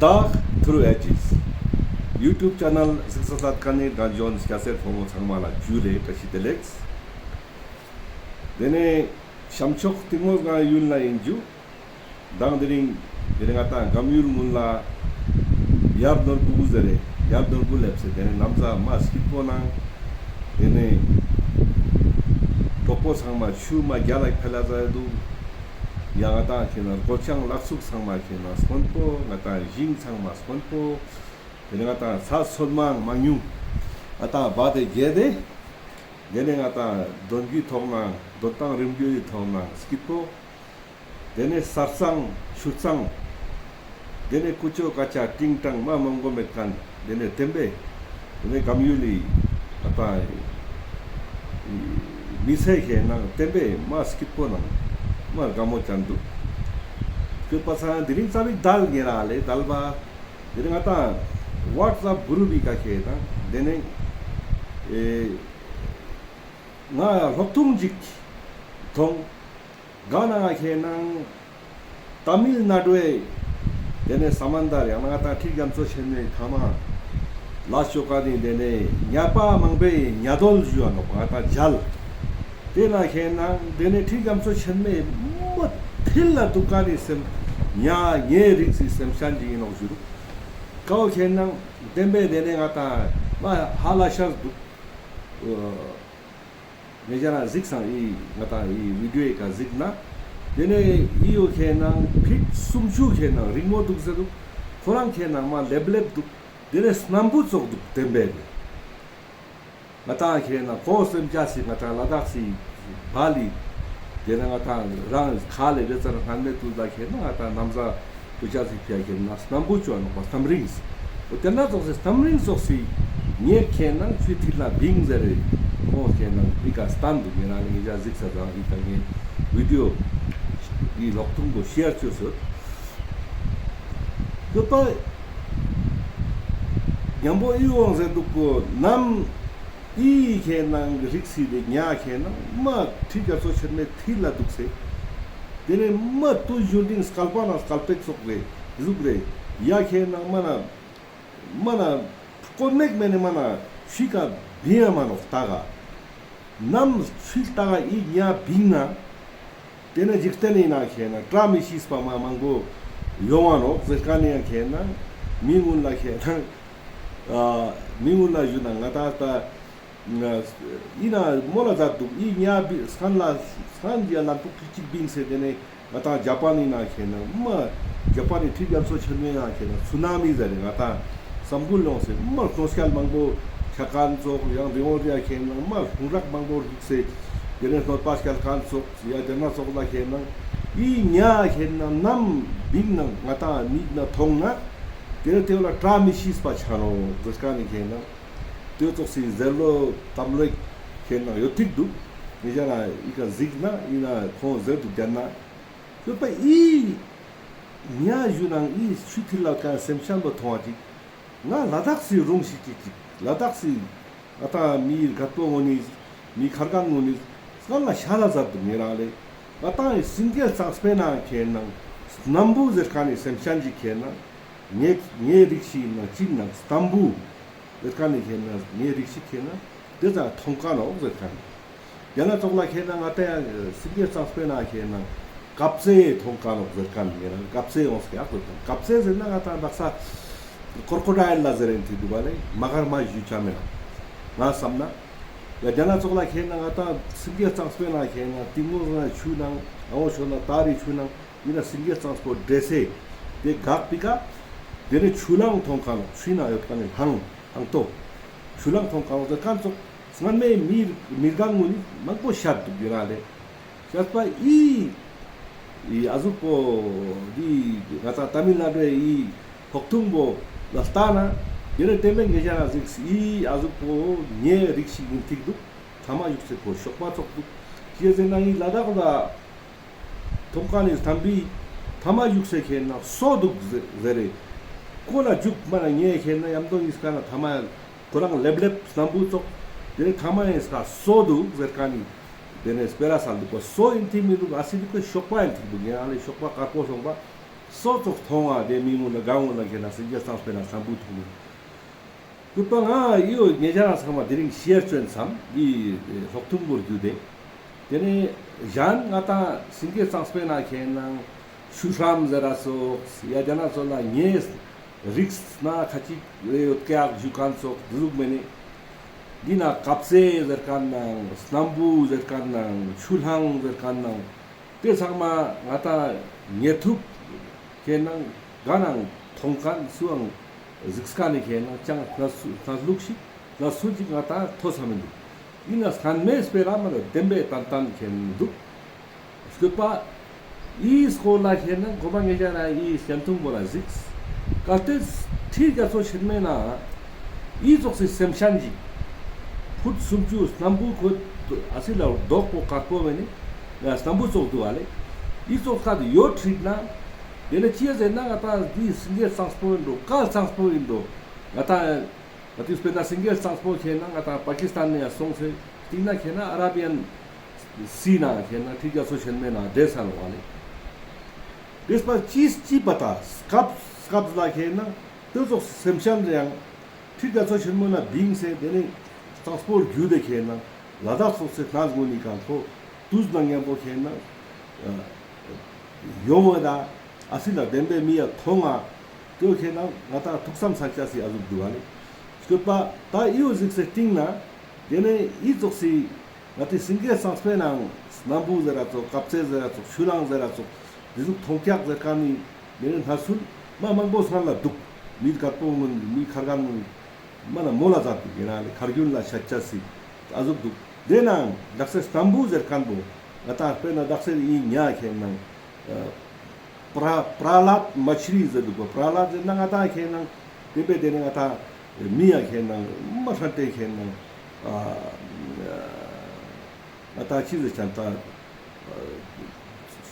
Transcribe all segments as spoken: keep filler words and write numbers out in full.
དྭགས་ཐྲུ་ཨེ་ཇིས་ཡུ་ཊུབ་ཆེ་ནལ་གཟིགས་ས་མཛད་མཁན་ནི་དྲན་གཞོན་སྐྱ་སེར་ཕོ་མོ་ཚང་མ་ལ་ཇུ་ལེ་བཀྲ་ཤིས་བདེ་ལེགས། དེ་ནས་ཤམ་ཕྱོགས་གཏིང་མོ་སྒང་ཡུལ་ལ་ཡིན་ཇུ། མདང་དེ་རིང་དེ་རིང་ང་ཏང་སྒམ་ཡུལ་སྔུན་ལ་ཡར་ནོར་བུ་ཟེར་རེ་ཡར་ནོར་བུ་ལེབས་སེ་དེ་ནས་ནམ་ཟླ་མ་སྐྱིད་པོ་ནང་དེ་ནས་གྲོགས་པོ་ཚང་མ་ཆུ་མ་རྒྱལ་ལ་ཕེ་ལ་ཟ་འདུག། ཡང་ང་ཏང་ཁེ་ན་སྒོ་ཆང་ལག་ཚུགས་ཚང་མ་ཁེ་ན་སྔོན་པོ། ང་ཏང་ཞིང་ཚང་མ་སྔོན་པོ། དེ་ནས་ང་ཏང་ཚ་སོད་མང་མང་ཉུང་ང་ཏང་བ་དེ་རྒྱལ་དེ། དེ་ནས་ང་ཏང་དོན་གྱི་ཐོག་ནང་དོན་ཏང་རིམ་རྒྱུད་ཀྱི་ཐོག་ནང་སྐྱིད་པོ། དེ་ནས་ས་གཙང་ཆུ་གཙང་། དེ་ནས་ཀུ་ཅོ་ཀ་ཅ་ཀྲིང་ཀྲང་མ་མང་པོ་མེད་མཁན། དེ་ནས་བསྟན་པའི་དེ་ནས་སྒམ་ཡུལ་ལི་ང་ཏང་མི་ཚེ་ཁེ་ནང་བསྟན་པའི་མ་སྐྱིད་པོ་ནང་མ་དགའ་མོ་ཅན་འདུག། སྐྱོད་པ་ཚང་དེ་རིང་ཙ་པིག་དལ་ཉེ་ར་ལེ་དལ་བ། དེ་ནས་ང་ཏང་ཝཊ་སེབ་གུ་རུབ་བི་ཀ་ཁེ་དང་དེ་ནས་ཨེ་ང་ལྷོག་ཐུང་ཅིག་ཐོང་། ག་ན་ང་ཁེ་ནང་ཏ་མིལ་ནཱ་ཌུའི་དེ་ནས་ས་མན་དར་ཡང་ན་ང་ཏང་ཁྲི་རྒྱ་མཚོ་ཆེན་མོའི་མཐའ་མ་ལ་ཅོ་ཀ་ནི་དེ་ནས་ཉ་པ་མང་པོའི་ཉ་རྡོལ་ཞུ་བ་ནོག་ང་ཏང་མཇལ། དེ་ན་ཁེ་ནང་དེ་ནས་ཁྲི་རྒྱ་མཚོ་ཆེན་མོའི་མོ་མཐིལ་ལ་འདུག་ཀ་ནི་སེམས་ཉ་ཉེ་རིགས་སི་སེམས་ཅན་ཅིག་ཡིན་ནོག་ཞུ་རུ། ཀའོ་ཁེ་ནང་བསྟན་པའི་དེ་ནས་ང་ཏང་མ་ཧ་ལ་ཤ་འདུག། ངེ་ཅ་ན་གཟིགས་སང་ཨི་ང་ཏང་ཨི་བི་ཌིའོ་ཡི་ཀ་གཟིགས་ན། དེ་ནས་ཨི་ཡོ་ཁེ་ནང་ཕིཊ་སུམ་ཅུ་ཁེ་ནང་རིང་མོ་འདུག་ཟེར་འདུག། ཁོ་རང་ཁེ་ནང་མ་ལེབ་ལེབ་འདུག། དེ་ནས་སྣམ་བུ་ཙོགས་འདུག་བསྟན་པའི་དེ། ང་ཏང་ཁེ་ནང་ཁོ་སེམས་ཅན་སི་ང་ཏང་ལ་དྭགས་སི་བ་ལི། དེ་ནས་ང་ཏང་རང་ཁ་ལས་བེ་ཙར་སྣང་མེད་དུ་ལ་ཁེ་ནང་ང་ཏང་ནམ་ཟླ་དུ་ཅ་ཟིག་ཕིའ་ཁེ་ན་སྣམ་བུ་ཅོ་ནོག་པ་སྣམ་རིང་། འོ་དེ་ན་ཙོགས་སེ་སྣམ་རིང་ཙོགས་སེ་ངས་ཁེ་ནང་ཆུ་ཐིག་ལ་བིང་ཟེར་རེ། ཁོང་ཁེ་ནང་འི་ཀ་སྟན་འདུག་ངེ་རང་ངེ་ཅ་གཟིགས་ས་དང་འི་ཀ་ངས་བི་ཌིའོ་འི་ལོག་ཐུང་གོ་ཤེར་ཅོས་སོད། ཀོ་པ་ཉམ་པོ་ཨི་འོང་ཟེར་འདུག་གོ་ནམ། ཨི་ཁེ་ནང་གི་རིགས་སི་དེ་ཉ་ཁེ་ནང་མ་ཁྲི་རྒྱ་མཚོ་ཆེན་མོའི་མཐིལ་ལ་འདུག་སེ། དེ་ནས་མ་ཏུ་ཞུ་ཏིང་སྐལ་པ་ན་སྐལ་པེ་ཙོགས་རེ་ཟུག་རེ། ཡ་ཁེ་ནང་མ་ན་མ་ན་ཀོ་མེག་མེ་ནེ་མ་ན་ཤི་ཀ་བི་ཡ་མ་ནོག་ཏ་ག། ནམ་ཤི་ཏ་ག་ཨི་ཉ་བིང་ན། དེ་ནས་འཇིག་རྟེན་ནི་ནང་ཁེ་ན་བཀྲ་མི་ཤིས་པ་མ་མང་པོ་ཡོང་བ་ནོག་ཟེར་ཀ་ནི་ཡང་ཁེ་ན་མི་ངུན་ལ་ཁེ་ན་ཨ་མི་ངུན་ལ་ཞུ་ན་ང་ད་ད་ཨིན་ན་མོལ་ལ་མཛད་འདུག། ཨི་ཉ་བི་སྔན་ལ་སྔན་གྱི་ལམ་ཐོག་གཅིག་བིངས་ཏེ་དེ་ནས་ང་ད་ཇ་པན་ནི་ནང་ཁེ་ན་མ་ཇ་པན་ནི་ཁྲི་རྒྱ་མཚོ་ཆེན་མོའི་ནང་ཁེ་ན་སུ་ན་མི་ཟེར་ནས་ང་ད་བསམ་ཚུལ་ཡོང་སེ་མ་གནོད་སྐྱལ་མང་པོ་ཆ་མཁན་ཙོགས་ཡང་རི་བོ་རི་ཡ་ཁེ་ན་མ་ལྷུང་རག་མང་པོ་ལྷུག་སེ་དེ་ནས་གནོད་པ་སྐྱལ་མཁན་ཙོགས། ཡ་དེ་ན་ཙོགས་ལ་ཁེ་ན་ཨི་ཉ་ཁེ་ན་ནམ་བིང་ན་ང་ཏང་མིག་ན་མཐོང་ན་དེ་ནས་དེ་བོ་ལ་བཀྲ་མི་ཤིས་པ་ཆ་ནོག་ཟེར་ཀ་ནི་ཁེ་ན་དེ་ཙོགས་སི་ཟེར་ལོ་གཏམ་ལོ་ཁེ་ན་ཡོད་ཐིག་འདུག། ངེ་ཅ་ན་ཨི་ཀ་གཟིགས་ན་ཨི་ན་ཁོང་ཟེར་འདུག་རྒྱ་ན་ཡོད་པ་ཨི་ཉ་ཞུ་ནང་ཨི་ཆུ་ཐིག་ལ་ཀ་སེམས་ཅན་པོ་མཐོང་བ་ཅིག། ང་ལ་དྭགས་སི་རུང་ཞིག་ཅིག་ཅིག་ལ་དྭགས་སི་ང་ཏང་མི་རྒད་པོ་ངོ་ནི་མི་ཁར་ཁན་ངོ་ནི་སྔར་ལ་ཤ་ལ་ཟ་འདུག་ངེ་རང་ལེ། ང་ཏང་ཡི་སེང་གེ་གཙང་པོའི་ནང་ཁེ་ན་སྣམ་བུ་ཟེར་ཁན་ནི་སེམས་ཅན་ཅིག་ཁེ་ན་ངེ་ངེ་རིགས་ཤིག་ན་ཅིག་ན་སྣམ་བུ་ཟེར་ཁན་ནི་ཁེ་ན་ངེ་རིགས་ཤིག་ཁེ་ན་དེ་ཙ་མཐོང་ཁན་ནོག་ཟེར་ཁན། ཡང་ན་ཙོགས་ལ་ཁེ་ན་ང་ཏང་ཡང་སེང་གེ་གཙང་པོའི་ནང་ཁེ་ན་གབ་ཙེ་མཐོང་ཁན་ནོག་ཟེར་ཁན་ཡང་ན་གབ་ཙེ་ཡོངས་ཀྱག་ཟེར་ཁན། གབ་ཙེ་ཟེར་ན་ང་ཏང་དག་ས་ཀོར་ཀོ་ཌའིལ་ལ་ཟེར་རེན་ཐིག་འདུག་པ་ལེ། མ་གར་མ་ཞུ་ཆ་མེད་ན་ང་བསམ་ན། ཡང་ན་ཙོགས་ལ་ཁེ་ན་ང་ཏང་སེང་གེ་གཙང་པོའི་ནང་ཁེ་ན་གཏིང་མོ་ན་ཆུ་ནང་ཨ་འོ་ཆོ་ན་ཏ་རི་ཆུ་ནང་ཡིན་ན་སེང་གེ་གཙང་པོ་འདྲེས་སེ་དེ་འགག་པི་ཀ་དེ་ནས་ཆུ་ལང་མཐོང་ཁན་ནོག། ཆུའི་ནང་ཡོད་ཁན་ནི་ལྷང་ལྷང་ཏོ་ཆུ་ལང་མཐོང་ཁན་ནོག་ཟེར་ཁན་ཙོགས། སྔན་མའི་མི་མི་རྒན་ངོ་ནི་མང་པོ་ཤད་འདུག་ཡོད་ར་ལེ། ཤད་པ་ཨི་ཨི་ཨ་ཟུག་པོ་འི་ང་ཏང་ཏ་མིལ་ནཱ་ཌུའི་ཨི་ལྷོག་ཐུང་པོ་ལ་ལྟ་ན་དེ་ནས་བསྟན་པའི་ངེ་ཅ་ན་གཟིགས། ཨི་ཨ་ཟུག་པོ་ངའི་རིགས་ཤིག་ཡིན་ཐིག་འདུག། ཐ་མ་ཡུག་ཚེ་ཁོ་ཤོག་པ་ཙོགས་འདུག། ཅི་ཟེར་ན་ངའི་ལ་དྭགས་ལ་མཐོང་ཁན་ནི་ཐམ་པི་ཐ་མ་ཡུག་ཚེ་ཁེ་ན་སོ་འདུག་ཟེར་རེ། ཁོ་ལ་འཇུག་མ་ན་ངས་ཁེ་ན་ཡམ་དོ་ཡིས་ཀ་ན་ཐ་མ་ཁོ་རང་ལེབ་ལེབ་སྣམ་བུ་ཙོགས། དེ་ནས་ཐ་མ་ཡིས་ཀ་སོ་འདུག་ཟེར་ཁན་ནི། དེ་ནས་སྤེ་ར་སལ་འདུག་པ་སོ་ཡིན་ཐིག་མི་འདུག། ཨ་སི་འདུག་པ་ཤོག་པ་ཡིན་ཐིག་འདུག། ཡང་ཨ་ལེ་ཤོག་པ་དཀར་པོ་སོང་པ། སོ་ཙོགས་ཐོང་ང་དེ་མི་ངུན་ལ་ག་ངུན་ལ་ཁེ་ན་སེང་གེ་གཙང་པོའི་ནང་སྣམ་བུ་ཐུག་མི། གུས་པ་ང་ཡོ་ཉེ་ཞ་རང་ཚང་མ་དེ་རིང་ཤེར་ཅོན་སམ་འི་ལྷོག་ཐུང་བོར་རྒྱུ་དེ། དེ་ནས་གཞན་ང་ཏང་སེང་གེ་གཙང་པོའི་ནང་ཁེ་ན་ཆུ་ཧྲམ་ཟེར་ར་ཙོགས་ཡ་དེ་ན་ཙོགས་ལ་ངས་རིགས་ན་ཁ་ཅིག་རེ་ཡོད་ཀྱག་ཞུ་མཁན་ཙོགས་འདུག་མེ་ནི། འདི་ན་ཀབ་ཙེ་ཟེར་མཁན་ནང་སྣམ་བུ་ཟེར་མཁན་ནང་ཆུ་ལྷང་ཟེར་མཁན་ནང་དེ་ཚང་མ་ང་ཏང་ཉེ་ཐུབ་ཁེ་ན་ག་ནང་ཐོང་མཁན་སུའང་གཟིགས་མཁན་ནི་ཁེ་ན་ཅང་སྣ་སུ་སྣ་ལུག་ཞིག་སྣ་སུ་ཅིག་ང་ཏང་ཐོས་ས་མི་འདུག། ཡིན་ན་སྔན་མའི་སྤེ་ར་མ་ལ་བདེན་པའི་ཏན་ཏན་ཁེ་ན་འདུག། སྐྱོད་པ། འི་སྐོར་ལ་ཁེ་ན་གོ་མ་ངེ་ཅ་ན་འི་སྐྱན་ཐུང་པོ་ལ་གཟིགས། གལ་ཏེ་ཁྲི་རྒྱ་མཚོ་ཆེན་མོའི་ནང་འི་ཙོགས་སི་སེམས་ཅན་ཅིག་ཕུད་སུམ་ཅུ་སྣམ་བུ་ཁོ་ཨ་སི་ལ་རྡོག་པོ་དཀར་པོ་མེ་ནི་ཡ་སྣམ་བུ་ཙོགས་འདུག་ཨ་ལེ། འི་ཙོགས་ཁ་ཡོད་ཁྲིད་ན་དེ་ནས་ཅི་ཟེར་ན་ང་ཏང་འདི་སེང་གེ་གཙང་པོ་ཡིན་འགྲོ་ཀ་གཙང་པོ་ཡིན་འགྲོ་ང་ཏང་། ང་ཏིས་དཔེར་ན་སེང་གེ་གཙང་པོ་ཁེ་ན་ང་ཏང་པ་ཀི་སི་ཐན་ནས་ཡང་སོང་སེ་སྟིང་ན་ཁེ་ན་ཨ་ར་བི་ཡན་སི་ན་ཁེ་ན་ཁྲི་རྒྱ་མཚོ་ཆེན་མོའི་ནང་འདྲེས་ས་ལོ་བ་ལེ། འདྲེས་པ་ཅིས་ཅི་པ་ད་སྐབས་སྐབས་ལ་ཁེ་ན་དེ་ཙོགས་སེམས་ཅན་ལ་ཡང་ཁྲི་རྒྱ་མཚོ་ཆེན་མོ་ན་བིང་སེ་དེ་ནས་གཙང་པོར་རྒྱུད་དེ་ཁེ་ན་ལ་དྭགས་སོགས་སེ་ནང་ངུན་ནི་གང་ཁོ་དུས་ན་མཉམ་པོ་ཁེ་ན་ཡོང་བ་ད་ཨ་སི་ལ་བདེན་པའི་མི་ཡ་ཐོང་ང་དེ་ཁེ་ན་ང་ཏང་ཐུགས་བསམ་ས་ཆ་སི་ཨ་ཟུག་འདུག་བ་ལེ། སྐྱོད་པ་ད་འི་བོ་གཟིགས་སེ་སྟིང་ན། དེ་ནས་འི་ཙོགས་སི་ང་ཏི་སེང་གེ་གཙང་པོའི་ནང་སྣམ་བུ་ཟེར་ར་ཙོགས་ཀབ་ཙེ་ཟེར་ར་ཙོགས་ཆུ་ལྷང་ཟེར་ར་ཙོགས་འདི་ཟུག་ཐོང་ཀྱག་ཟེར་མཁན་ནི་དེ་ནས་སྣ་ཚུལ་མ་མང་པོ་སྔན་ལ་འདུག། མི་དཀར་པོ་ངུན་མི་མཁར་གང་ངུན་མ་ན་མོ་ལ་ཛད་འདུག་ཡིན་ན་ལེ་མཁར་རྒྱུན་ལ་ཤ་ཆ་སི་ཨ་ཟུག་འདུག། དེ་ནང་དག་སེ་སྣམ་བུ་ཟེར་མཁན་པོ་ང་ཏང་དཔེར་ན་དག་སེ་འི་ཉ་ཁེ་ནང་པྲ་པྲ་ལད་མ་ཆི་ལི་ཟེར་འདུག་པ། པྲ་ལད་ཟེར་ན་ང་ཏང་ཁེ་ནང་དེ་བས་དེ་ནས་ང་ཏང་མི་ཡ་ཁེ་ནང་མ་ཧྲན་ཏེ་ཁེ་ནང་ང་ཏང་ཅི་ཟེར་ཅན་ད་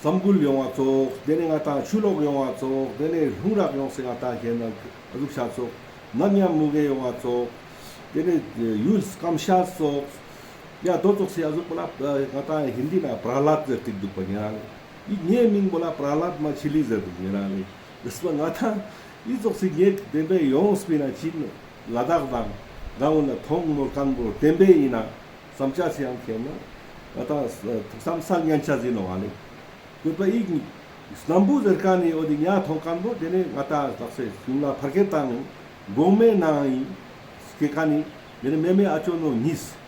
སམ་གུལ་ཡོང་བ་ཙོགས། དེ་ནས་ང་ཏང་ཆུ་ལོག་ཡོང་བ་ཙོགས། དེ་ནས་ལྷུང་རག་ཡོང་སེ་ང་ཏང་ཁེ་ནང་ཨ་ཟུག་ཤ་ཙོགས། ནམ་ཡང་མུ་གེ་ཡོང་བ་ཙོགས། དེ་ནས་ཡུལ་སྐམ་ཤ་ཙོགས། ཡ་དོ་ཙོགས་སི་ཨ་ཟུག་པོ་ལ་ང་ཏང་ཧིན་དི་ན་པྲ་ལད་ཟེར་ཏེ་འདུག་པ་ཉེ་རང་ལེ། འི་ངའི་མིང་པོ་ལ་པྲ་ལད་མ་ཆི་ལི་ཟེར་འདུག་ཉེ་རང་ལེ། དེ་སོ་ང་ཏང་འི་ཙོགས་སི་ངེད་བདེན་པའི་ཡོངས་པའི་ན་ཅི་ལ་དྭགས་དང་གང་འོ་ན་ཐོང་མོལ་མཁན་པོ་བདེན་པའི་ཡིན་ན་བསམ་ཆ་སི་ཡང་ཁེ་ན་ང་ཏང་ཐུགས་བསམ་སལ་ཉན་ཆ་ཟིན་ནོ་ང་ལེ། སྐྱོད་པ་འི་སྣམ་བུ་ཟེར་མཁན་ནི་འོ་དེ་ཉ་ཐོང་མཁན་པོ་དེ་ནས་ང་ཏང་དག་སེ་གཞུང་ལ་ཕར་སྐད་བཏང་གོང་མའི་ནང་ཡིན་སྐྱེ་མཁན་ནི་དེ་ནས་མེ་མེ་ཨ་ཅོ་ནོ་གཉིས།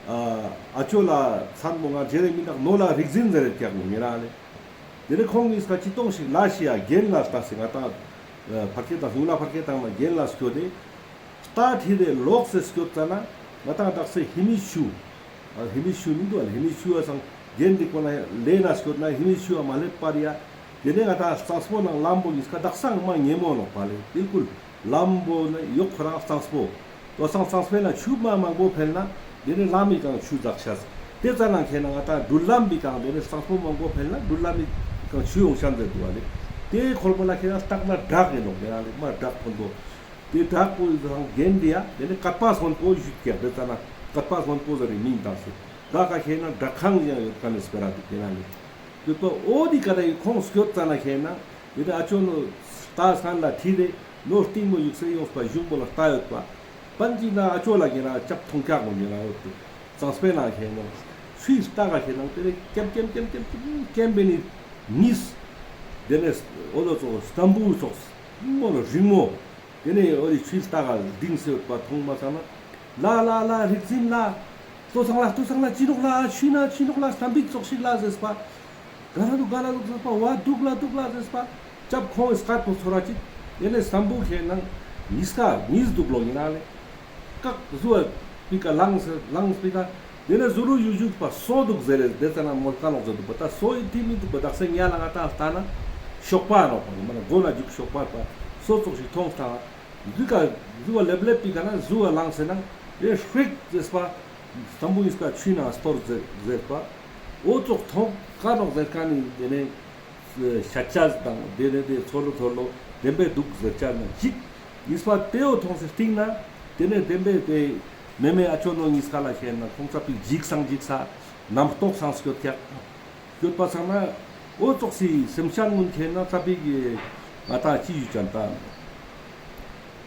ཨ་ཅོ་ལ་མཚན་པོ་ང་རྗེ་རེ་མི་ནག་ནོ་ལ་རིག་འཛིན་ཟེར་རེ་ཀྱག་ནོ་ཉེ་རང་ལེ། དེ་ནས་ཁོང་གཉིས་ཀ་ཅི་གཏོང་ཞིག་ལ་ཤི་ཡ་རྒན་ལ་ལྟ་སེ་ང་ཏང་ཕར་སྐད་བཏང་གཞུང་ལ་ཕར་སྐད་བཏང་ན་རྒན་ལ་སྐྱོད་དེ། རྟ་ཁྲིད་དེ་ལོག་སེ་སྐྱོད་ཙ་ན་ང་ཏང་དག་སེ་ཧི་མི་ཤུ། ཨ་ཧི་མི་ཤུ་མི་འདུག་ཨ་ཧི་མི་ཤུ་ཨ་སང་རྒན་འདི་ཀོ་ན་ལེ་ན་སྐྱོད་ན་ཧི་མི་ཤུ་ཨ་མ་ལེབ་པར་ཡ། དེ་ནས་ང་ཏང་གཙང་པོ་ནང་ལམ་པོ་ཉིས་ཀ་དག་སང་མ་ཉེ་མོ་ལོག་པ་ལེ་བིལ་ཀུལ་ལམ་པོ་ནི་ཡོག་ཁོ་རང་གཙང་པོ། དོ་སང་གཙང་པོའི་ན་ཆུ་མ་མང་པོ་འཕེལ་ན་དེ་ནས་ལམ་མི་གང་ཆུ་འཛག་ཆ་སི། དེ་ཙ་ན་ཁེ་ན་ང་ཏང་འགྲུལ་ལམ་པི་གང་དེ་ནས་གཙང་པོ་མང་པོ་འཕེལ་ན་འགྲུལ་ལམ་མི་གང་ཆུ་ཡོང་ཆ་ཟེར་འདུག་ཨ་ལེ། དེ་ཁོལ་པོ་ལ་ཁེ་ན་སྟག་ན་བྲག་ཡིན་ནོ་ཁེ་ན་ལེ་མ་བྲག་ཕོན་པོ། དེ་བྲག་པོ་ཡི་སང་རྒན་དེ་ཡ་དེ་ནས་ཀད་པ་སྔོན་པོ་བཞུགས་ཀྱག། དེ་ཙ་ན་ཀད་པ་སྔོན་པོ་ཟེར་རེ་མིང་བཏགས་སེ་བྲག་ག་ཁེ་ན་བྲག་ཁང་ཡང་ཡོད་མཁན་ནི་སྤེ་ར་འདུག་ཁེ་ན་ལེ། ཡོད་པ་འོ་དེ་ཀ་ད་ཡི་ཁོང་སྐྱོད་ཙ་ན་ཁེ་ན་ཡོད་ཨ་ཅོ་ནོ་རྟ་སྔན་ལ་ཁྲིད་དེ་ནོ་སྟིང་མོ་ཡུག་སེ་ཡོངས་པ་གཞུང་པོ་ལ་རྟ་ཡོད་པ། པན་ཅིག་ན་ཨ་ཅོ་ལ་ཁེ་ན་ཅབ་ཐོང་ཀྱག་མོ་ཉེ་ན་ཡོད་དེ་གཙང་པོའི་ན་ཁེ་ན་ཆུའི་རྟ་ག་ཁེ་ན་དེ་ནས་ཀེམ་ཀེམ་ཀེམ་ཀེམ་ཀེམ་པའི་ནི་གཉིས། དེ་ནས་འོ་ལོ་ཙོགས་སྣམ་བུ་ཙོགས་མོ་ལོ་རིང་མོ། དེ་ནས་འོ་དེ་ཆུའི་རྟ་ག་ལྡིང་སེ་ཡོད་པ་མཐོང་མ་ཚང་ན། ལ་ལ་ལ་རིག་འཛིན་ལ། ལྟོས་སང་ལ་ལྟོས་སང་ལ་ཅི་ནོག་ལ་ཆུའི་ན་ཅི་ནོག་ལ་སྣམ་བུ་ཙོགས་ཤིག་ལ་ཟེར་པ། ག་ལ་འདུག་ག་ལ་འདུག་ཟེར་པ་བ་འདུག་ལ་འདུག་ལ་ཟེར་པ། ཅབ་ཁོང་སྐད་པོ་ཚོར་ར་ཅིག་དེ་ནས་སྣམ་བུ་ཁེ་ན་གཉིས་ཀ་གཉིས་འདུག་ལོ་ཡིན་ན་ལེ། ཀག་ཟུ་བ་པི་ཀ་ལངས་ལངས་པི་ཀ་དེ་ནས་ཟུ་རུ་ཡུ་ཞུགས་པ་སོ་འདུག་ཟེར་རེ་དེ་ཙ་ན་མོལ་ཀ་ལོག་ཟེར་འདུག་པ། ད་སོ་ཡི་ཐི་མི་འདུག་པ། དག་སེ་ཉ་ལ་ང་ཏང་ལྟ་ན་ཤོག་པ་ནོག་པ་མ་ན་མགོ་ན་རྒྱུག་ཤོག་པ་པ་སོ་ཙོགས་ཤིག་མཐོང་སྟངས། ཟུ་ཀ་ཟུ་བ་ལེབ་ལེབ་པི་ཀ་ན་ཟུ་བ་ལངས་སེ་ན་རེ་ཧྲིག་ཟེར་པ། སྣམ་བུ་ཉིས་ཀ་ཆུའི་ནང་སྟོར་ཟེར་ཟེར་པ། འོ་ཙོགས་མཐོང་ཀ་ནོག་ཟེར་མཁན་ནི་དེ་ནས་ཤ་ཆ་དང་དེ་ནས་དེ་ཚོ་ལོ་ཚོ་ལོ་བདེན་པའི་འདུག་ཟེར་ཆ་ན་གཅིག། གཉིས་པ་དེའོ་མཐོང་སེ་སྟིང་ན་དེ་ནས་བདེན་པའི་དེ་མེ་མེ་ཨ་ཅོ་ནོ་ཉིས་ཀ་ལ་ཁེ་ན་ཁོང་ཙ་པིག་འཇིགས་སང་འཇིགས་ས་རྣམ་རྟོག་སང་སྐྱོད་ཀྱག། སྐྱོད་པ་ཚང་ན་འོ་ཙོགས་སི་སེམས་ཅན་ངུན་ཁེ་ན་ཙ་པིག་གི་ ང་ཏང་ཅི་ཞུ་ཅན་ད།